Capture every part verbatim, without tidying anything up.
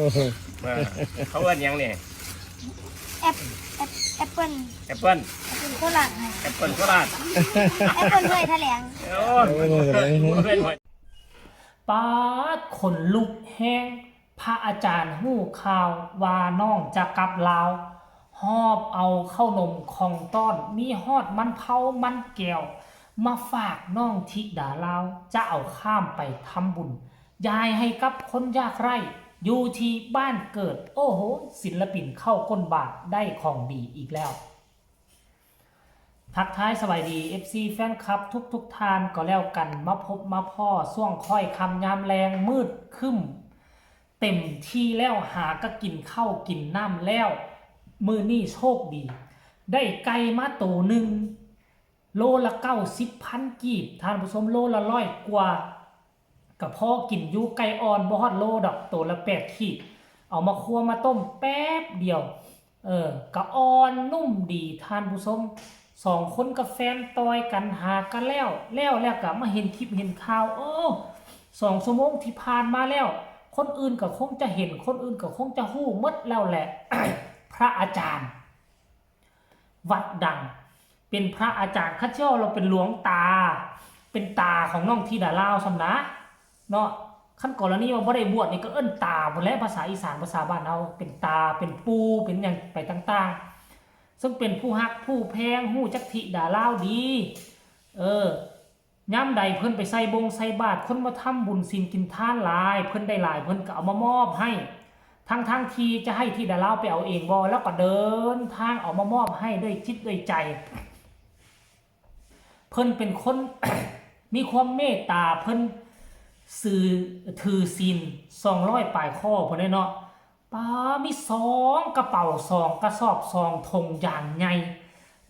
เออ เขาเอิ้นหยังนี่ แอปแอปแอปเปิ้ล แอปเปิ้ล แอปเปิ้ลโคราชค่ะ แอปเปิ้ลโคราช แอปเปิ้ลห้วยแถลง โอ้ แอปเปิ้ลห้วยแถลง เป็นหอย ปาดขนลุกแฮง พระอาจารย์ฮู้ข่าวว่าน้องจะกลับลาว หอบเอาข้าวหนมของต้อน มีฮอดมันเผามันแก้ว มาฝากน้องธิดาลาว จะเอาข้ามไปทำบุญ ยายให้กับคนยากไร้ อยู่ที่บ้านเกิด โอ้โห ศิลปินเข้าก้นบาทได้ของดีอีกแล้ว ทักทายสบายดี เอฟซี แฟนคลับทุกทุกๆท่านก็แล้วกัน มาพบมาพ้อช่วงค่อยค่ำยามแลง มืดครึ้ม เต็มที่แล้ว หากะกินข้าวกินน้ำแล้ว มื้อนี้โชคดี ได้ไก่มาโตหนึ่ง โลละเก้าสิบพันกีบ ท่านผู้ชม โลละร้อยกว่า ก็พอกินอยู่ ไก่อ่อนบ่ฮอดโลดอก โตละแปดขีด เอามาคั่วมาต้มแป๊บเดียว เออ ก็อ่อนนุ่มดี ท่านผู้ชม สองคนกับแฟนต่อยกัน หากันแล้ว แล้วแล้วก็มาเห็นคลิปเห็นข่าว โอ้ สองชั่วโมงที่ผ่านมาแล้ว คนอื่นก็คงจะเห็น คนอื่นก็คงจะฮู้หมดแล้วแหละ พระอาจารย์ วัดดัง เป็นพระอาจารย์ เขาเจ้าเราเป็นหลวงตา เป็นตาของน้องธิดาลาวส่ำนะ เนาะ คันกรณีว่าบ่ได้บวชนี่ก็เอิ้นตาพู้นแหละ ภาษาอีสานภาษาบ้านเฮา เป็นตา เป็นปู่ เป็นหยังไปต่างๆ ซึ่งเป็นผู้ฮักผู้แพง ฮู้จักธิดาลาวดี เออ ยามใดเพิ่นไปใส่บงใส่บาตร คนมาทำบุญศีลกินทานหลาย เพิ่นได้หลาย เพิ่นก็เอามามอบให้ ทั้งๆที่จะให้ธิดาลาวไปเอาเองบ่ แล้วก็เดินทางเอามามอบให้ด้วยจิตด้วยใจ เพิ่นเป็นคน มีความเมตตา เพิ่นซื่อ ถือศีลสองร้อยปลายข้อพู้นเด้เนาะ ปา มีสองกระเป๋า สองกระสอบ สองถุงอย่างใหญ่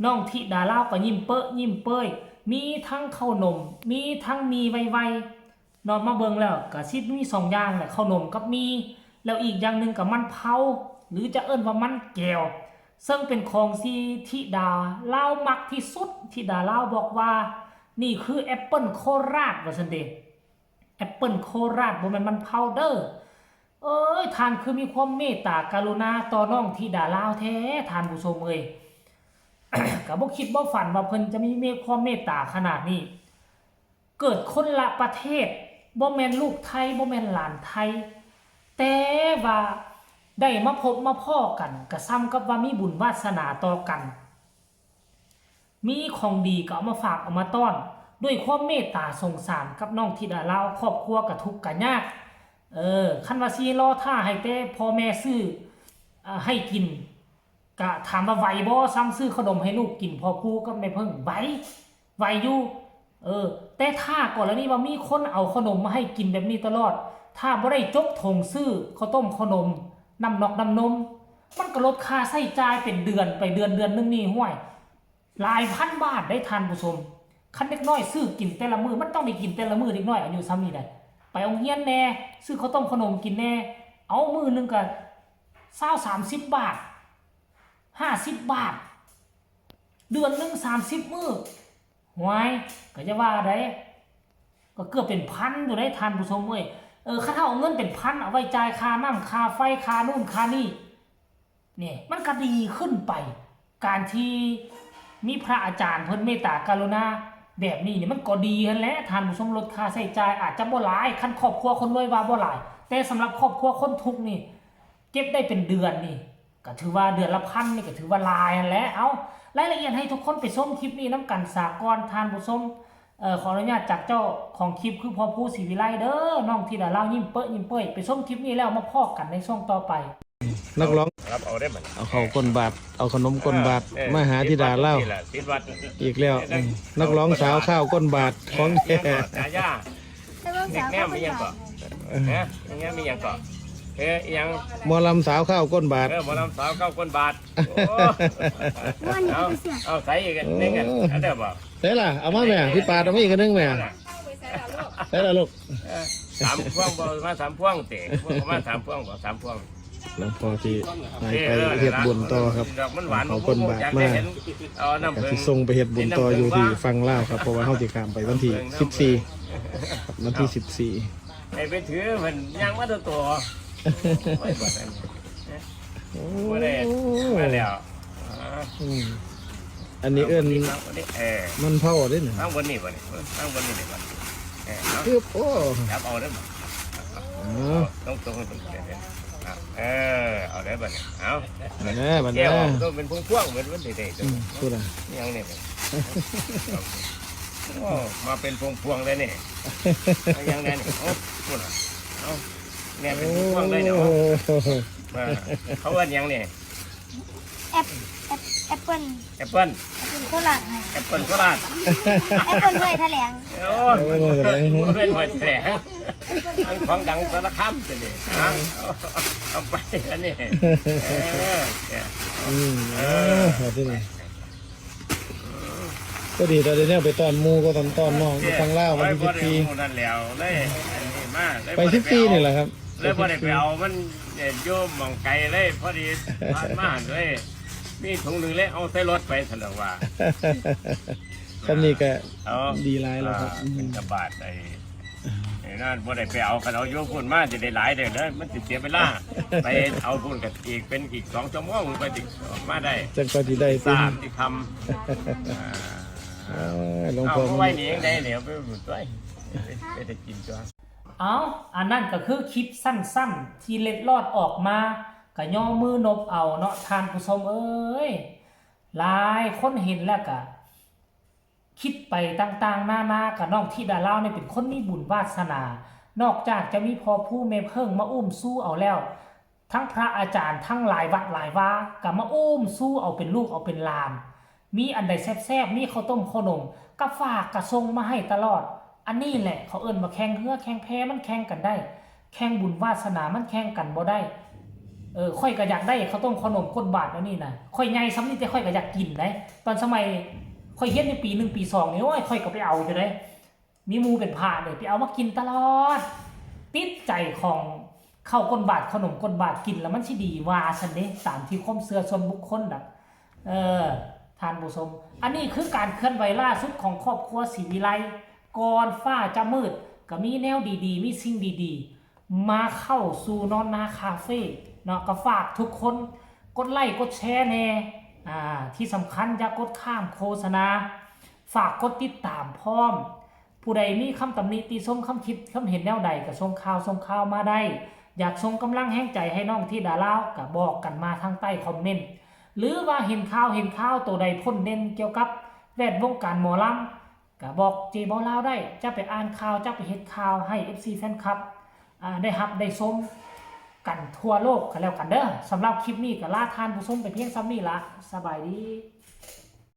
น้องธิดาลาวก็ยิ้มเป๊ะยิ้มเป้ย มีทั้งข้าวหนม มีทั้งหมี่ไวๆ เนาะ มาเบิ่งแล้วก็สิมีสองอย่างแหละ ข้าวหนมกับหมี่ แล้วอีกอย่างหนึ่งก็มันเผา หรือจะเอิ้นว่ามันแก้ว ซึ่งเป็นของที่ธิดาลาวมักที่สุด ธิดาลาวบอกว่า นี่คือแอปเปิ้ลโคราช ว่าซั่นเด้ แอปเปิ้ลโคราช บ่แม่นมันเผาเด้อ เอ้ย ท่านคือมีความเมตตากรุณาต่อน้องธิดาลาวแท้ ท่านผู้ชมเอ้ย ก็บ่คิดบ่ฝันว่าเพิ่นจะมีเมต ความเมตตาขนาดนี้ เกิดคนละประเทศ บ่แม่นลูกไทย บ่แม่นหลานไทย แต่ว่าได้มาพบมาพ้อกัน ก็ส่ำกับว่ามีบุญวาสนาต่อกัน มีของดีก็เอามาฝากเอามาต้อน ด้วยความเมตตาสงสารกับน้องธิดาลาว ครอบครัวก็ทุกข์ก็ยาก เออ คันว่าสิรอท่าให้แต่พ่อแม่ซื้อ เอ่อ ให้กิน ก็ถามว่าไหวบ่ ส่ำซื้อขนมให้ลูกกิน พ่อครูกับแม่เพิ่ง ไหว ไหวอยู่ เออ แต่ถ้ากรณีว่ามีคนเอาขนมมาให้กินแบบนี้ตลอด ถ้าบ่ได้จกถุงซื้อข้าวต้มขนม น้ำนอกน้ำนม มันก็ลดค่าใช้จ่ายเป็นเดือนไป เดือน เดือนหนึ่งนี่ ห้วย หลายพันบาทเด้ ท่านผู้ชม คันเด็กน้อยซื้อกินแต่ละมื้อ มันต้องได้กินแต่ละมื้อ เด็กน้อยอายุส่ำนี้ได้ ไปโรงเรียนแหน่ ซื้อข้าวต้มขนมกินแหน่ เอามื้อหนึ่งก็ซาว สามสิบบาท ห้าสิบบาท เดือนหนึ่ง สามสิบมื้อ ห้วย ก็จะว่าได้ ก็เกือบเป็นพันอยู่ได้ ท่านผู้ชมเอ้ย เออ คันเฮาเอาเงินเป็นพันเอาไว้จ่ายค่าน้ำค่าไฟค่านู่นค่านี่ นี่ มันก็ดีขึ้นไป การที่มีพระอาจารย์เพิ่นเมตตากรุณาแบบนี้นี่ มันก็ดีหั้นแหละ ท่านผู้ชม ลดค่าใช้จ่าย อาจจะบ่หลาย คันครอบครัวคนรวยว่าบ่หลาย แต่สำหรับครอบครัวคนทุกข์นี่ เก็บได้เป็นเดือนนี่ ก็ถือว่าเดือนละพันนี่ก็ถือว่าหลายหั้นแหละ เอา รายละเอียดให้ทุกคนไปชมคลิปนี้นำกันซะก่อน ท่านผู้ชม เอ่อ ขออนุญาตจากเจ้าของคลิปคือพ่อภูศรีวิไลเด้อ น้องธิดาลาวยิ้มเป๊ะยิ้มเป้ย ไปชมคลิปนี้แล้วมาพ้อกันในช่วงต่อไป นักร้อง รับเอาได้บัดนี้ เอาข้าวก้นบาท เอาขนมก้นบาท เออ มาหาธิดาลาว นี่แหละติดวัด อีกแล้ว นักร้องสาวข้าวก้นบาทของแท้ ฉายา แต่ว่า เด็ก สาว แนมมีหยังเกาะ ก็ ฮะเด็กแนมมีหยังเกาะ เอ้ยอีหยัง หมอลำสาวข้าวก้นบาท เออหมอลำสาวข้าวก้นบาท โอ้ วันนี้ เอา ไปเสีย เอาใส่อีกอันหนึ่งอ่ะ โอ้ อันเดียวบ่ ใส่ล่ะ เอามาแม่ พี่ปาดเอามาอีกอันหนึ่งแม่ ใส่ล่ะลูก เออสามพวงบ่มาสามพวงเตะพวงมาสามพวงบ่สามพวง หลวงพ่อที่ให้ไปเฮ็ดบุญต่อครับ ดอกมันหวาน เอาก้นบาทมา อยกให้เห็นเอาน้ำ ก็ เพิ่ง สิส่งไปเฮ็ดบุญต่ออยู่ที่ฝั่งลาวครับ เพราะว่าเฮาสิข้ามไปวันที่สิบสี่ครับ วันที่สิบสี่ ให้ไปถือมันย่างมาตัวตัว โอ้ยบ่ทัน โอ้ บ่ได้มาแล้ว อ่า อืม อันนี้เอิ้น เอาบนนี้ครับ บนนี้ เออ มันเผาเด้นี่ เอาบนนี้ บนนี้ เอาบนนี้ บนนี้ เออ เอา คือ โอ้ จับเอาเด้อ อ๋อ ตรงๆ ตรงๆ เดี๋ยวๆ อ่ะ เออ เอาได้บัดนี้ เอา เออ บัดนี้ แก้วต้องเป็นพวงๆ เหมือนมันเด้ๆ อืม พูดอะ ยังเนี่ย โอ้ มาเป็นพวงๆ เลยนี่ ยังไงนี่ โอ้ พูดอะ เอา เนี่ยเป็นพวงๆ เลยเนี่ย โอ้ มา เขาเอิ้นยังนี่ แอป แอป แอปเปิ้ล แอปเปิ้ล แอปเปิ้ลโคราชค่ะ แอปเปิ้ลโคราช แอปเปิ้ลห้วยแถลง โอ้ แอปเปิ้ลห้วยแถลง แอปเปิ้ลห้วยแถลง อันของดังสารคามสิเนี่ย เอา เอาไปอันนี้ เออ เนี่ย อืม เออ เอาที่นี่ ก็ดี ตอนนี้ไปต้อนหมู่ก็ต้อน ต้อนน้อง เนี่ย ทางลาว วันที่ ไว้บ่ได้ สิบสี่ หมู่นั่นแล้ว เลย อันนี้มา เลย ไป บ่ได้ สิบสี่ ไปเอา นี่แหละครับ เลยบ่ได้ไปเอามัน เนี่ย โยมหม่องไกลเลย พอดีผ่านมาเลย มีถุงหนึ่งเลย เอาใส่รถไปซั่นดอกว่า คำนี้ก็ เอา ดีหลายแล้วครับ อ่า อืม บิณฑบาตไอ้ ไอ้นั่นบ่ได้ไปเอา คันเอาโยมพุ่นมาสิได้หลายเด้อ เด้อ มันสิเสียเวลา ไปเอาพุ่นก็อีก เป็นอีกสองชั่วโมง มันก็สิออกมาได้ จังก็สิได้ สามที่คำ อ่า เอา หลวงพ่อ เอาไว้นี่ยังได้เนี่ย ไปหมดด้วย ไปได้กินจ้ะ เอา อันนั้นก็คือคลิปสั้นๆ ที่เล็ดลอดออกมา ก็ย่อมือนบเอาเนาะ ท่านผู้ชมเอ้ย หลายคนเห็นแล้วก็คิดไปต่างๆ นานา กับน้องธิดาลาวเนี่ยเป็นคนมีบุญวาสนา นอกจากจะมีพ่อผู้แม่เพิ่งมาอุ้มสู้เอาแล้ว ทั้งพระอาจารย์ทั้งหลายวัดหลายวาก็มาอุ้มสู้เอาเป็นลูกเอาเป็นหลาน มีอันใดแซ่บๆ มีข้าวต้มข้าวนม ก็ฝากกระส่งมาให้ตลอด อันนี้แหละเขาเอิ้นว่าแข่งเฮือแข่งแพมันแข่งกันได้ แข่งบุญวาสนามันแข่งกันบ่ได้ เออ ข้อยก็อยากได้ข้าวต้มข้าวนมก้นบาทแล้วนี่นะ ข้อยใหญ่ส่ำนี้แต่ข้อยก็อยากกินได้ ตอนสมัยข้อยเรียนอยู่ปีหนึ่งปีสองนี่ โอ้ย ข้อยก็ไปเอาอยู่ได้ มีหมู่เป็นพระเลยไปเอามากินตลอด ติดใจของข้าวก้นบาท ขนมก้นบาท กินแล้วมันสิดีว่าซั่นเด้ ตามที่ความเชื่อส่วนบุคคลน่ะ เออ ท่านผู้ชม อันนี้คือการเคลื่อนไหวล่าสุดของครอบครัวศรีวิไล ก่อนฟ้าจะมืด ก็มีแนวดีๆ มีสิ่งดีๆ มาเข้าสู่นอนนาคาเฟ่เนาะ ก็ฝากทุกคนกดไลค์กดแชร์แน่ อ่า ที่สำคัญอย่ากดข้ามโฆษณา ฝากกดติดตามพร้อม ผู้ใดมีคำตำหนิติชม คำคิดคำเห็นแนวใดก็ส่งข่าวส่งข่าวมาได้ อยากส่งกำลังแฮงใจให้น้องธิดาลาวก็บอกกันมาทางใต้คอมเมนต์ หรือว่าเห็นข่าวเห็นข่าวตัวใดพ่นเด่นเกี่ยวกับแวดวงการหมอลำ ก็บอกเจเบาลาวได้ จะไปอ่านข่าว จะไปเฮ็ดข่าวให้ เอฟซี แฟนคลับ อ่า ได้รับได้ชมกันทั่วโลกกันแล้วกันเด้อ สำหรับคลิปนี้ก็ลาท่านผู้ชมไปเพียงส่ำนี้ละ สบายดี